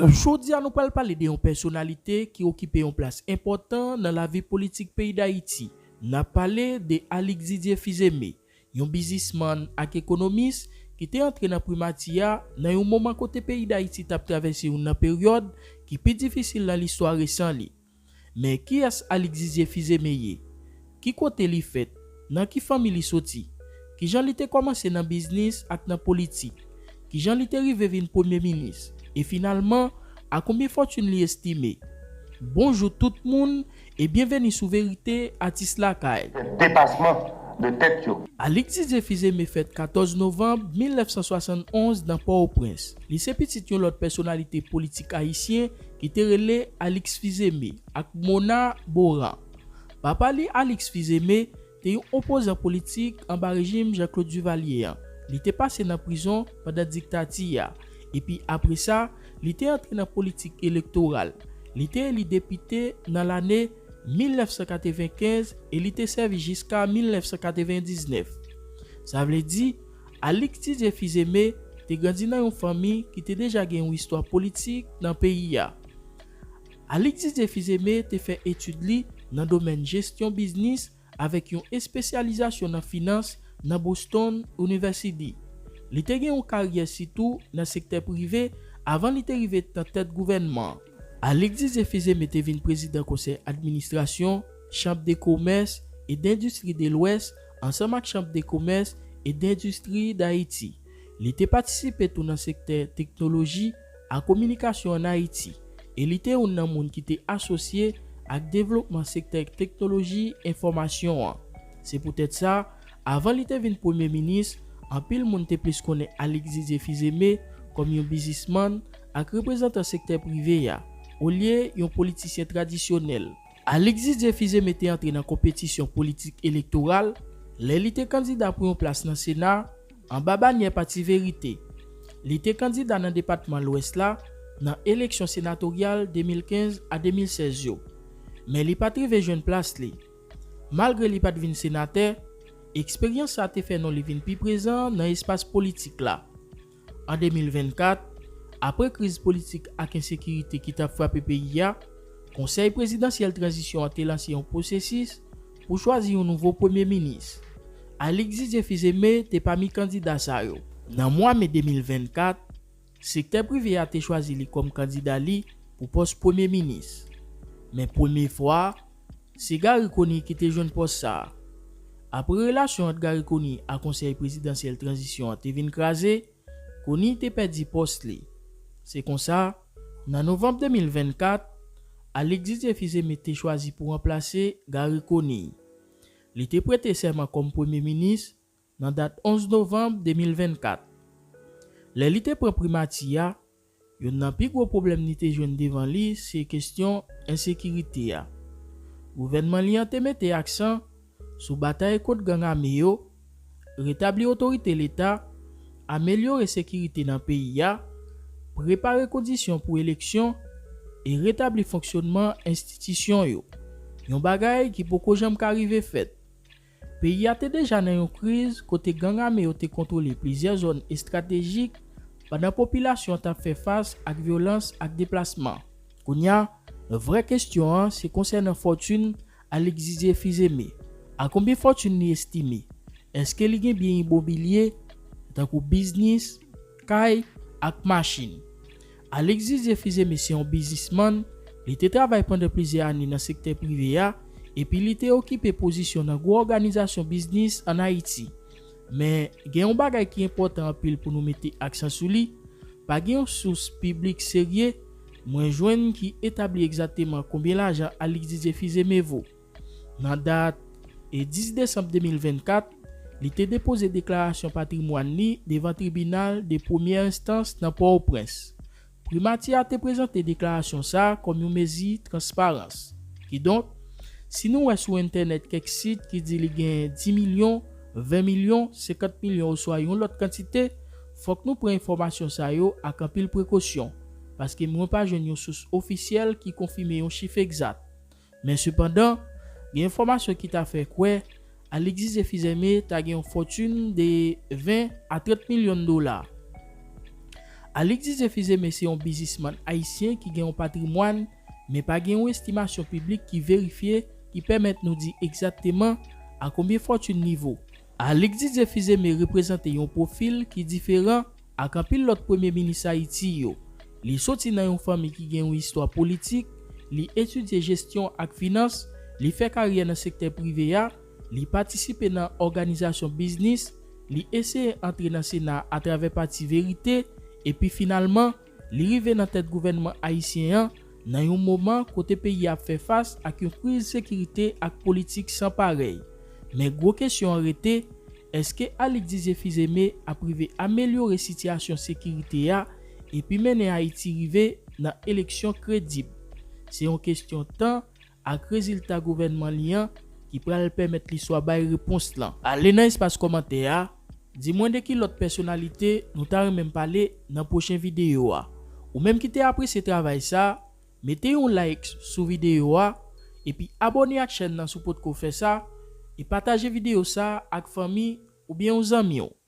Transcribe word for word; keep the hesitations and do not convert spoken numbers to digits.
Jodi a nou pral pale de yon pèsonalite ki okipe yon plas enpòtan nan lavi politik peyi Dayiti. N ap pale de Alix Didier Fils-Aimé, yon biznismann ak ekonomis ki te antre nan primati a nan yon moman kote peyi Dayiti t ap travèse youn nan peryòd ki pi difisil nan listwa resan li. Men kiyès Alix Didier Fils-Aimé ye? Ki kote li fèt? Nan ki fanmi li soti? Kijan li te kòmanse nan biznis ak nan politik? Kijan li te rive vin premye minis? E finalman, a konbyen fòtin li estime? Bonjou tout moun e byenveni sou Verite Atis Lakay. Depasman de tèt yo. Alix Didier Fils-Aimé fèt katòz novanm mil nèf san swasann onz nan Pòtoprens. Li se pitit yon lòt pèsonalite politik ayisyen ki te rele Alix Fils-Aimé ak Mona Boran. Papa li, Alix Fils-Aimé, te yon opozan politik anba rejim Jean-Claude Duvalier an. Li te pase nan prizon pandan diktati a, epi apre sa, li te antre nan politik elektoral. Li te eli depite nan lane mil nèf san katrevenkenz e li te sèvi jiska mil nèf san katrevendiznèf. Sa vle di, Alix Didier Fils-Aimé te grandi nan yon fanmi ki te deja gen yon istwa politik nan peyi a. Alix Didier Fils-Aimé te fè etid li nan domèn jesyon biznis avèk yon espesyalizasyon nan finans nan Boston University. Li te gen yon karyè sitou nan sektè prive avan li te rive nan tèt gouvènman an. Alix Didier Fils-Aimé te vin prezidan konsèy administrasyon Chambre de Commerce et d'Industrie de l'Ouest ansanm ak Chambre de Commerce et d'Industrie d'Haïti. Li te patisipe tou nan sektè teknoloji ak kominikasyon ann Ayiti, e li te youn nan moun ki te asosye ak devlopman sektè teknoloji enfòmasyon an. Se poutèt sa, avan li te vin premye minis, anpil moun te plis konnen Alix Didier Fils-Aimé kòm yon biznismann ak reprezantan sektè prive a, olye yon politisyen tradisyonèl. Alix Didier Fils-Aimé te antre nan konpetisyon politik elektoral lè li te kandida pou yon plas nan Sena anba banyè Pati Verite. Li te kandida nan depatman Lwès la nan eleksyon senatoryal de mil kenz a de mil sèz yo, men li pa t rive jwenn plas li. Malgre li pa t vin senatè, eksperyans sa a te fè non li vin pi prezan nan espas politik la. An de mil vennkat, apre kriz politik ak ensekirite ki t ap frape peyi a, Konsèy Prezidansyèl Tranzisyon an te lanse yon pwosesis pou chwazi yon nouvo premye minis. Alix Didier Fils-Aimé te pami kandida sa yo. Nan mwa me de mil vennkat, sektè prive a te chwazi li kòm kandida li pou pòs premye minis. Men premye fwa, se Garry Conille ki te jwenn pòs sa a. Apre relasyon ant Garry Conille ak Konsèy Prezidansyèl Tranzisyon an te vin kraze, Conille te pèdi pòs li. Se konsa, nan novanm de mil vennkat, Alix Didier Fils-Aimé te chwazi pou ranplase Garry Conille. Li te prete sèman kòm premye minis nan dat onz novanm de mil vennkat. Lè li te pran primati a, youn nan pi gwo pwoblèm li te jwenn devan li se kesyon ensekirite a. Gouvènman li an te mete aksan sou batay kont gang ame yo, retabli otorite Leta, amelyore sekirite nan peyi a, prepare kondisyon pou eleksyon e retabli fonksyònman enstitisyon yo, yon bagay ki poko janm ka rive fèt. Peyi a te deja nan yon kriz kote gang ame yo te kontwole plizyè zòn estratejik pandan popilasyon an t ap fè fas ak vyolans ak deplasman. Kounye a, vrè kesyon an se konsènan fòtin Alix Didier Fils-Aimé. A konbyen fòtin li estime? Èske li gen byen imobilye, tankou biznis, kay, ak machin? Alix Didier Fils-Aimé se yon biznismann, li te travay pandan plizyè ane nan sektè prive a, epi li te okipe pozisyon nan gwo òganizasyon biznis ann Ayiti. Men, gen yon bagay ki enpòtan anpil pou nou mete aksan sou li, pa gen yon sous piblik serye mwen jwenn ki etabli egzakteman konbyen lajan Alix Didier Fils-Aimé vo. Nan dat e dis desanm de mil vennkat, li te depoze deklarasyon patrimwàn li devan tribinal de premyè enstans nan Pòtoprens. Primati a te prezante deklarasyon sa a kòm yon mezi transparans. Kidonk, si nou wè sou entènèt kèk sit ki di li gen dis milyon, ven milyon, senkant milyon oswa yon lòt kantite, fòk nou pran enfòmasyon sa yo ak anpil prekosyon, paske mwen pa jwenn yon sous ofisyèl ki konfime yon chif egzak. Men sepandan, gen enfòmasyon ki ta fè kwè Alix Didier Fils-Aimé ta gen yon fòtin de ven a trant milyon dola. Alix Didier Fils-Aimé se yon biznismann ayisyen ki gen yon patrimwàn, men pa gen yon estimasyon piblik ki verifye ki pèmèt nou di egzakteman a konbyen fòtin li vo. Alix Didier Fils-Aimé reprezante yon pwofil ki diferan ak anpil lòt premye minis Ayiti yo. Li soti nan yon fanmi ki gen yon istwa politik, li etidye jesyon ak finans, li fè karyè nan sektè prive a, li patisipe nan òganizasyon biznis, li eseye antre nan Sena atravè pati Verite, epi finalman, li rive nan tèt gouvènman ayisyen an nan yon moman kote peyi a ap fè fas ak yon kriz sekirite ak politik san parèy. Men gwo kesyon an rete, èske Alix Didier Fils-Aimé ap rive amelyore sitiyasyon sekirite a epi mennen Ayiti rive nan eleksyon kredib? Se yon kesyon tan ak rezilta gouvènman li an ki pral pèmèt listwa bay repons lan. Ale nan espas kòmantè a, di mwen de ki lòt pèsonalite nou ta renmen m pale nan pwochen videyo a. Ou menm ki te apresye travay sa, mete yon like sou videyo a, epi abòne ak chèn nan si w potko fè sa, e pataje videyo sa ak fanmi oubyen yon zanmi w.